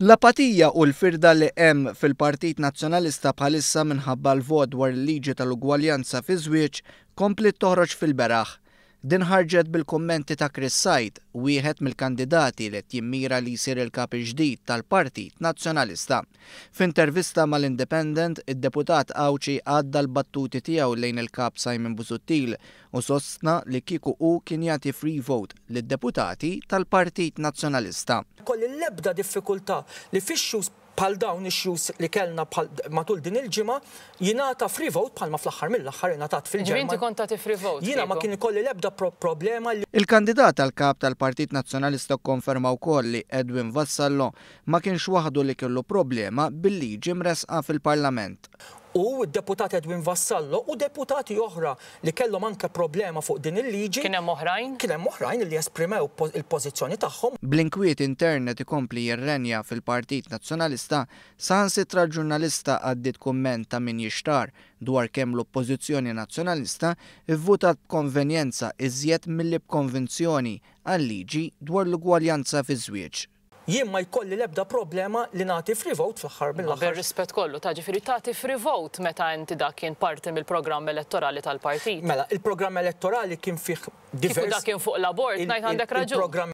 L-apatija u l-firda li hemm fil-Partit Nazzjonalista bħalissa minħabba l-vot dwar il-liġi tal-ugwaljanza fiż-żwieġ kompliet toħroġ fil-beraħ. Din ħarġet bil-kummenti ta' Chris Said, wieħed mill-kandidati li qed jimmira li jsir il-Kap il-ġdid tal-Partit Nazzjonalista. F'intervista mal-Independent, id-deputat Għawdxi għadda l-battuti tiegħu lejn il-Kap Simon Busuttil u sostna li kieku hu kien jagħti free vote lid-deputati tal-Partit Nazzjonalista. Kolli l-ebda diffikultà li f'issues bħal dawn issues li kellna bħal matul din il-ġimgħa jingħata free vote bħalma fl-aħħar mill-aħħar ingħatat Ġifieri fil-Ġermanja. inti kont tagħti free vote Jiena ma kieku. kien ikolli l-ebda problema li Il-kandidat għal kap tal-Partit Nazzjonalista kkonferma wkoll li Edwin Vassallo ma kienx waħdu li kellu problema bil-liġi mressqa fil-Parlament. U d-deputat Edwin Vassallo u deputati oħra li kellhom anke problema fuq din il-liġi. Kien hemm oħrajn? Kien hemm oħrajn li esprimew il-pożizzjoni tagħhom. Bl-inkwiet intern qed ikompli jirrenja fil-Partit Nazzjonalista, saħansitra l-ġurnalista għaddiet kumment ta' min jixtar dwar kemm l-Oppożizzjoni Nazzjonalista vvutat b'konvenjenza iżjed milli b'konvinzjoni għal-liġi dwar l-ugwaljanza fiż-żwieġ. Jien ma jkolli l-ebda problema li nagħti free vote fl-aħħar Ma mill-aħħar. bir-rispett kollu, ta' ġifieri tagħti free vote meta inti dak kien parti mill-programm elettorali tal-partit. Mela, il-programm elettorali kien fih Kieku divers dak kien fuq l-abort, ngħid għandek raġun. Il-programm